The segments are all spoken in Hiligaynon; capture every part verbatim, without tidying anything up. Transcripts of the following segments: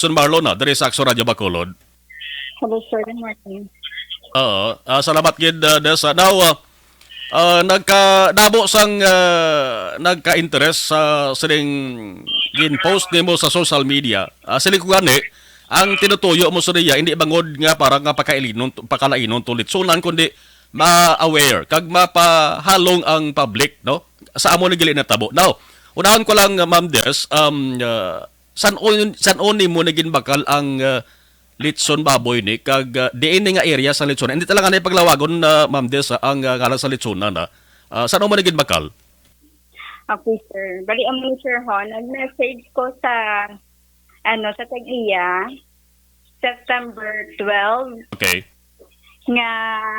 Son Marlon, ah, diri sa Action Radio Bacolod. Hello, sir. Good morning. Oo. Ah, salamat gid, ah, Des. Ah, now, ah, ah, nagka-, nabo sang, ah, nagka-interest sa sining gin-post nimo sa social media. Ah, siling ko gani, ang tinutuyo mo sa niya, hindi bangod nga para nga pakailinon, pakalainon to litsunan, kundi ma-aware, kag mapahalong ang public, no? Sa amo ni gali natabo. Now, unahon ko lang, Ma'am Des, um, ah, san-o, san-o nimo na ginbakal ang, ah, litson baboy ni, kag, ah, diin ni nga area sa litson? Hindi talaga na ipaglawagon na, Ma'am Des, ah, ang, ah, ngalan sa litsonan, ah. Ah, san-o mo na ginbakal? Okay, sir. Bali, ang sir ho, nag-message ko sa, ano, sa tag-iya, September twelve, Okay. nga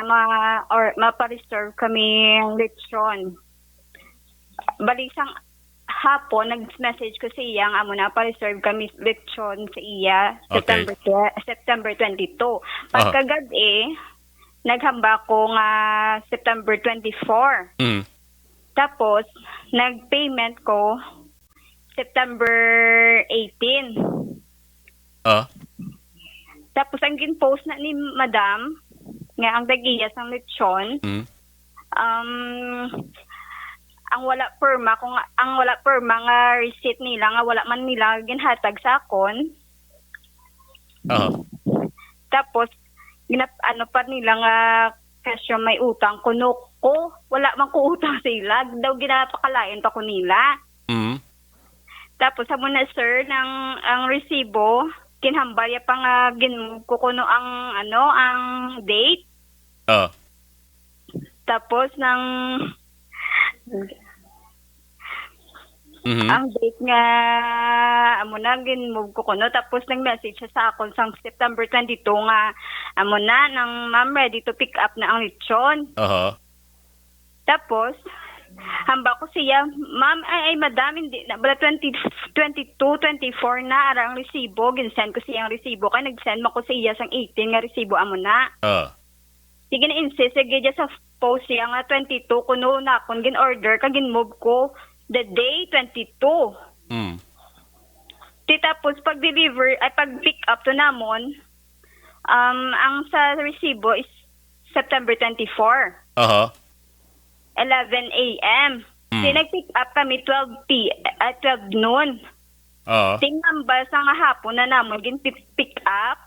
ma or mapa-reserve kami ng lechon. Bali, sang hapon, nag-message ko sa iya nga amo na pa-reserve kami lechon sa iya Okay. September twe- September twenty-two. Aha. Pagkagab-i, naghamba ko nga September twenty-four. Mm. Tapos, nag-payment ko September eighteen. Ah. Tapos, ang gin-post na ni Madam, nga ang tag-iya sang lechon, Mm. um, ang wala porma, kung ang wala porma nga receipt nila, nga wala man nila ginhatag sa akon. Aha. Tapos, ginap ano pa nila nga kasyo may utang kuno ko. Wala man ko utang sa ila. Daw ginapakalain pa ko nila. Mm. Tapos, amo na, sir, nang ang resibo, kinhambal ya pa nga gin-move ko kuno ang, ano, ang date. Ah. Tapos, nang Mhm. ang date nga, amo na, gin-move ko kuno. Tapos, nag-message siya sa akon sang September twenty-two nga, amo na, nang ma'am, ready to pick up na ang lechon. Aha. Tapos, hamba ko siya, "Ma'am, ay, ay, madam, hindi na, bala twenty, twenty-two, twenty-four na, ara ang resibo." Gin-send ko siya ang resibo, kay nag-send man ko sa iya sang eighteen nga resibo, amo na. Ah. Sige na, insist, sige, dyan sa post siya nga twenty-two, kuno na akon gin-order, kag gin-move ko the day twenty-two. Mm. Di tapos, pag-deliver, ay, pag-pick up to namon, um, ang sa resibo is September twenty-four, Aha. eleven a m. Mm. Di nag-pick up kami twelve p, ah, twelve noon. Ah. Tinambal sa nga hapon na namon gin-pick up.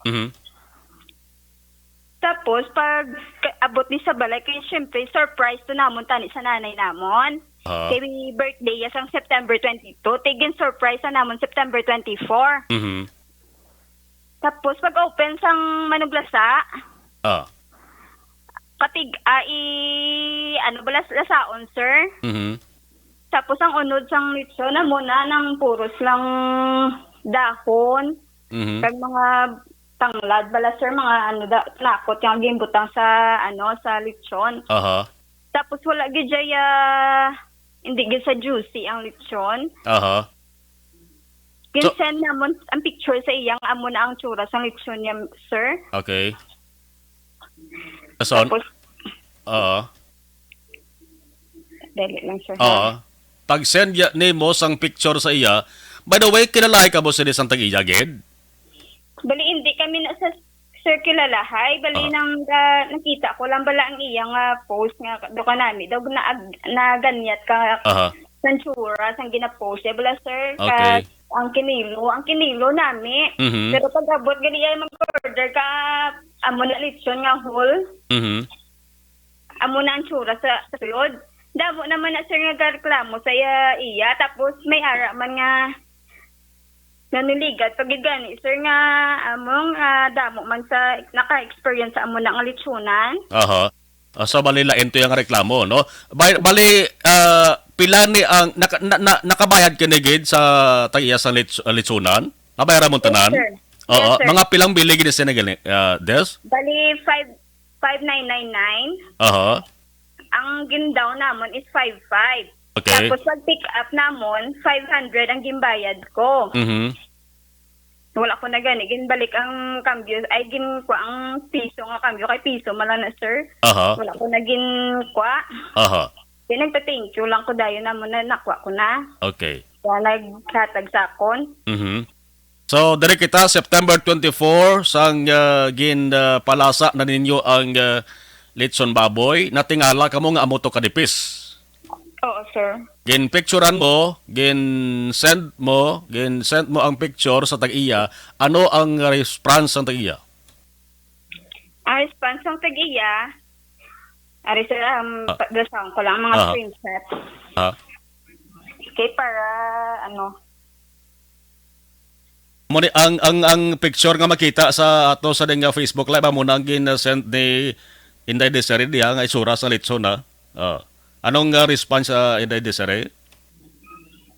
Mhm. Tapos, pag ka- abot ni sa balay, kay syempre, surprise to namon tani sa nanay namon. Ah. Kay birthday ya sang September twenty-two, tigin surprise sa namon September twenty-four. Mhm. Tapos, pag open sang manuglasa, Ah. katig ai, ano ba, las- lasaon, sir? Mhm. Tapos, ang unod sang lechon na muna nang puros lang dahon, Mhm. kag mga tanglad bala, sir, mga ano, da, nakot yung ginbutang sa, ano, sa lechon. Aha. Tapos, wala gid siya, hindi gid sa juicy ang lechon. Aha. Gin-send namon ang picture sa iyang amo na ang tsura sang lechon niya, sir. Okay. Son? Tapos, Oo. dali lang, sir, ha? Oo. Pag-send ya, nimo sang picture sa iya. By the way, kinalahay ka mo sini sang tag-iya, gid? Bali, hindi kami na sa, sir, kilalahay. Bali, Ah. nang ah, nakita ko lang bala ang iya nga post nga do ka nami. Daw na, naganyat ka Aha. sa tsura, sang gina-post. Eh, bala, sir, Okay. ka, ang kinilo, ang kinilo nami. Mhm. Pero pag abot, gali ay mag-order ka, amo na lechon nga whole. Mhm. Amo na ang tsura sa, sa sulod. Damo naman na, sir, nga gareklamo sa iya, iya. Tapos may ara man nga naniligat pag gani, sir, nga among ah, damo man sa naka-experience sa amo na nga lechonan. Aha. Ah, so, bali, lain to yung reklamo, no? Bali, bali, ah, pila ni ang, naka, na, na, nakabayad ka ni gid sa tag-iya sa lits, litsunan? Nabayaran mo tanan? Yes, sir. Oo. Yes, sir. Mga pilang bili gid sini gali, ah, Des? Bali, five, five nine nine nine. Aha. Ang gin-down namon is five five. Okay. Tapos pag pick up namon, five hundred ang ginbayad ko. Mhm. Wala ko na gani ginbalik ang kambyo, ay gin ko ang piso nga kambyo kay piso man lang na, sir. Aha. Wala ko na gin kwa. Aha. Di nagpa-thank you lang ko dayon namon na nakwa ko na. Okay. Kaya naghatag sa akon. Mhm. So, diri kita, September twenty-four, sang, ah, gin, ah, palasa na ninyo ang, ah, litson baboy. Natingala kamo nga amo to kadipis. Oo, sir. Gin-picturean mo, gin-send mo, gin-send mo ang picture sa tag-iya. Ano ang response sang tag-iya? Ang response sang tag-iya, ari, sir, um, Ah. pa-, basahan ko lang mga Aha. screenshot. Ah. Okay, para, ano, Mo ni ang, ang, ang picture nga makita sa ato sa ding, ah, Facebook Live, amo na ang gin-send ni Inday Desiree diha nga itsura sa litson, ha? Ah. Anong, ah, response sa Inday Desiree?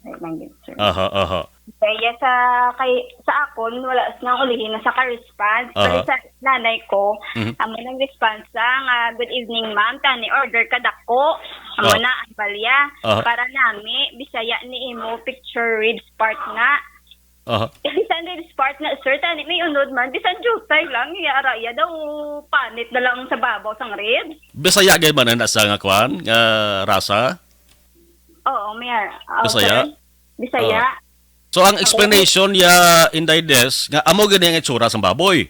Wait lang, sir. Aha, aha. Kaya sa, kay, sa akon, wala nang ulihi na sa ka-response. Aha. Pero sa nanay ko, Mhm. amo nang response sa nga, "Good evening, ma'am. Tani order ka dako. Amo Ah. na ang balya. Aha. Para nami, Bisaya ni imo picture reads part nga." Aha. Eh, bisan reads part nga, sir, tani may unod man. Bisan jutay lang, iya ara, iya daw panit na lang sa babaw sang ribs. Bisaya gid man na sa nga kwan, nga rasa? Oo, may ara. Oo, Bisaya? sir. Bisaya. Ah. So, ang Okay. explanation niya, Inday Des, nga amo gid ang itsura sang baboy.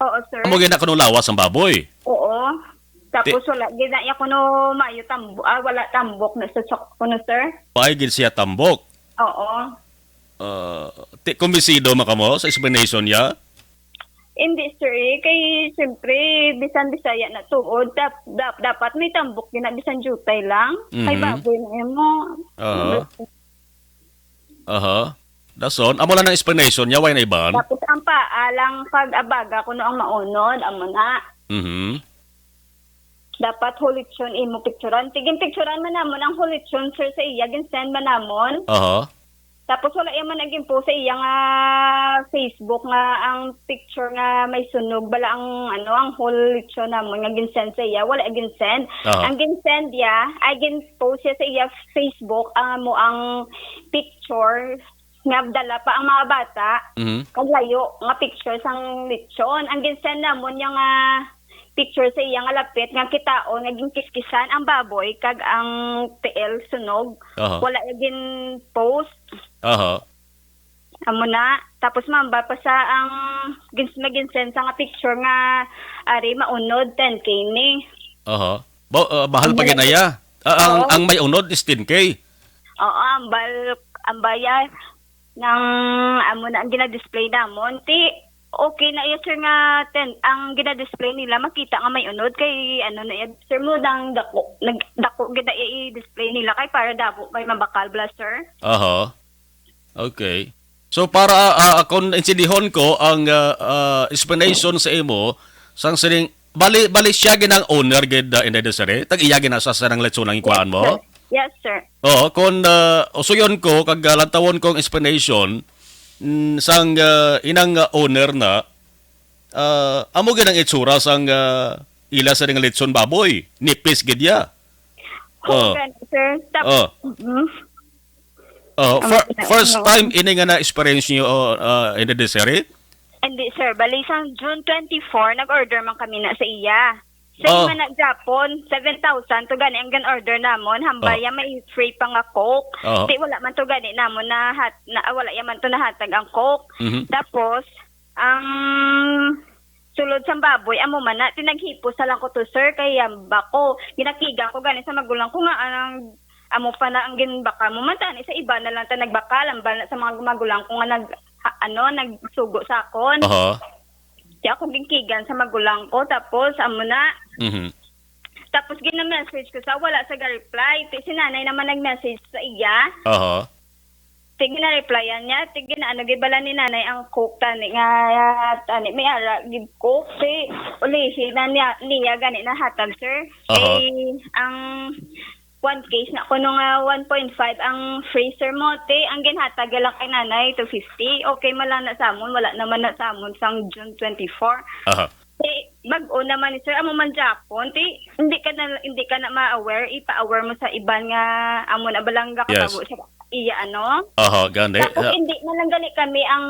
Oo, sir. Amo gid na kuno lawas ang baboy. Oo. Tapos Ti- wala gid na iya kuno maayo tambo-, ah, wala tambok na sa sok-, kuno, sir. Wala gid siya tambok. Oo. Ah, ti-, kumbinsido man kamo sa explanation niya? Hindi, sir, eh. Kay, siyempre, bisan Bisaya na tuod, dap-, dap-, dapat may tambok gid na bisan jutay lang. Kay Mhm. baboy na imo. Aha. Aha. Dason, amo lang ang explanation niya, wala na iban? Tapos ang paa lang kag abaga kuno ang maunod, amo na. Mhm. Dapat hulitsyon imo picturan. Tigin picturan man namon ang hulitsyon, sir, sa iya, gin-send man namon. Aha. Tapos wala iya man naging post sa iya nga Facebook nga ang picture nga may sunog, bala ang, ano, ang hulitsyon namon nga gin-send sa iya, wala gin-send. Aha. Ang gin-send iya, ay gin-post siya sa iya Facebook, ang amo ang picture nga dala pa ang mga bata, Mhm. kag layo nga picture sang lechon. Ang gin-send namon niya nga picture sa iya nga lapit nga kitaon nga ginkiskisan ang baboy kag ang tiil sunog. Aha. Wala iya gin-post. Aha. Amo na. Tapos mamba pa sa ang gins-, may gin-send sa nga picture nga ari maunod ten K ni. Aha. Ba-, ah, bahal pa Ang gid na iya. Ah, ang, Oo. ang may unod is ten K. Oo, ang bal-, ang bayad ng amo na ang gina-display namon. Ti, okay na iya, sir, nga ten, ang gina-display nila, makita nga may unod kay ano na iya, sir, mo dang dako. Nag-, dako gid na iya i-display nila kay para dako kay mabakal bala, sir. Aha. Okay. So, para, ah, ah, kung intindihon ko ang, ah, ah, explanation sa imo, sang sining, bali, bali siya gid ang owner gid, ah, Inday Desiree? Tag-iya gid na sa, sa nang lechon ang ikuhaan mo? Yes, sir. Yes, sir. Oo, kung, ah, usuyon ko, kag, ah, lantawon ko ang explanation, mm, sang, ah, inang, ah, owner na, ah, amo gid ang itsura sang, ah, ila sa ning lechon baboy. Nipis gid ya. Oh, Oh. Gani, sir. Tap-, Oh. Mm. Oh, Ang fir-, gina-, first ano, time ini nga na-experience niyo, oh, ah, in the dairy? Hindi, sir. Bali, sang June twenty-four, nag-order man kami na sa iya. Sa Oh. Ima na Japon, seven thousand to gani ang gan-order namon. Hambal Oh. ya may free pa nga Coke. Oh. Di, wala man to gani namon na hat-, na, ah, wala ya man to nahatag ang Coke. Mhm. Tapos, ang sulod sang baboy, amo man na, tinaghipos na lang ko to, sir, kay hambal ko, ginakigan ko gani sa magulang ko nga, anang, amo pa na ang ginbakal mo man, tani sa iba na lang ta nagbakal, hambal na sa mga magulang ko nga nag-, ha-, ano, nagsugo sa akon. Aha. Di ako ginkigan sa magulang ko, tapos, amo na. Mhm. Tapos, gina-message ko sa, wala sa ga-reply. Ti, si nanay naman nag-message sa iya. Aha. Sige na, replyan niya. Sige na, ano, gibala ni nanay ang Coke, tani nga, tani, may ara, gib Coke. Si, ulihi na niya, niya gani na hatag, sir. Aha. Eh, ang one case na kuno nga one point five ang freezer mo, ti, ang ginhatag lang kay nanay, two fifty. Okay man lang na sa amon, wala naman na sa amon sang June twenty-four. Aha. Ti, bag-o naman ni sir, amo man Japon, ti, hindi ka na, hindi ka na ma-aware, ipa-aware mo sa iban nga, amo na balang Yes. gakatabo sa iya, ano? Aha, gani. Tapos Ah. hindi na lang gali kami ang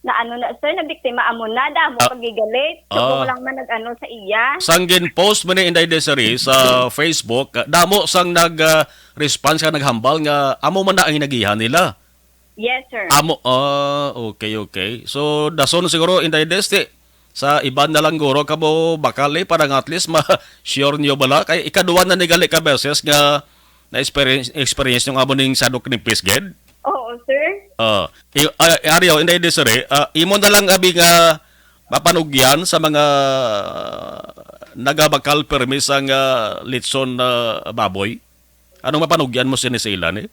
na ano na, sir, na biktima, amo na, damo Ah. pag gigalit. Ah. Subong lang man nag-ano sa iya. Sang gin-post mo ni Inday Desiree sa Facebook, ah, damo sang nag, ah, response ka, naghambal nga amo man na ang inagihan nila. Yes, sir. Amo, ah, okay, okay. So, dason siguro, Inday Des, ti, sa iban na lang guro kamo bakal, eh, para nga at least ma-sure niyo bala. Kay ikaduwa na ni gali ka beses nga na-experience, experience yung amo ning sadok ni Pisged. Oo, sir. Ah, i- ah, Ariel, Inday Desiree, ah, imo na lang abi nga mapanugyan sa mga nagabakal permi sang ah, litson na baboy? Anong mapanugyan mo sini sa ila ni?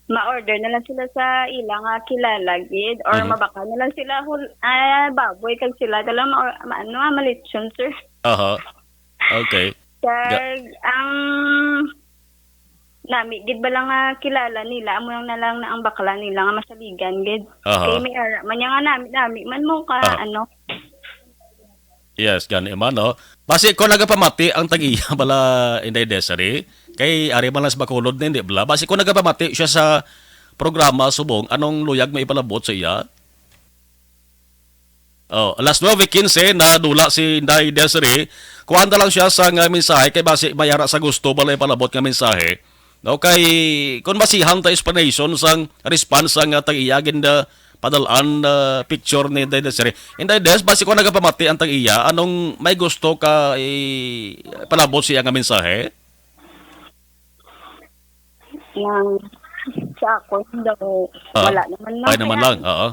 Ma-order na lang sila sa ila nga kilala gid or Mhm. mabakal na lang sila hul- ah, baboy kag sila dala ma, ma ano ah, malitsyon, sir. Aha. Okay. Kag ang nami gid ba lang nga kilala nila, amo lang na lang na ang bakla nila nga masaligan gid. Aha. Kay may ara man niya nga nami, nami man mo ka Aha. ano. Yes, gani man, no? Basi ko nagapamati ang tag-iya bala, Inday Desiree, kay ari man lang sa Bacolod ni, di bala? Basi ko nagapamati siya sa programa subong, anong luyag mo ipalabot sa iya? Oh, alas nuebe quince na dula si Inday Desiree. Kuhaan na lang siya sa nga mensahe kay basi may ara sa gusto bala ipalabot nga mensahe. No, kay kung basihan ta explanation sang response sang ah, tag-iya gin ah, padalaan na picture ni Inday Desiree. Inday Des, basi ko nagapamati ang tag-iya, anong may gusto ka ipalabot siya nga mensahe? Nang sa ako daw Ah, wala naman lang. Ay naman lang, oo.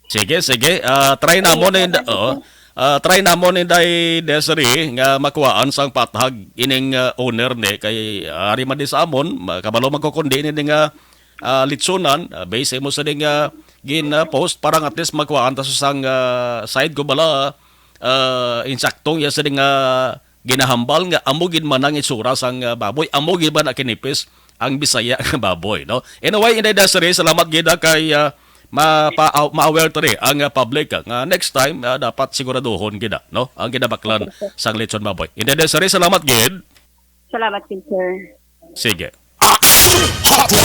Sige, sige. Ah, try namon ni, oo. Ah, try namon ni Day Desiree nga makuhaan sang pathag ining ah, owner ni kay ah, ari man di sa amon, ma- kabalo magkukundi ni nga ah, litsunan, ah, base mo sa ding ah, gin ah, post para at least makuhaan ta sa sang ah, side ko bala ah, insaktong ya sa ding ah, ginahambal nga amo gid man ang itsura sang ah, baboy, amo gid man ang kinipis ang Bisaya nga baboy, no? Anyway, Inday Desiree, salamat gid ah, kay ah, mapa ma-aware tani ang ah, public ah, nga next time ah, dapat siguraduhon gid ah, no? Ang ginabaklan sang lechon baboy. Inday Desiree, salamat gid. Salamat gid, sir. Sige. Action Hotline.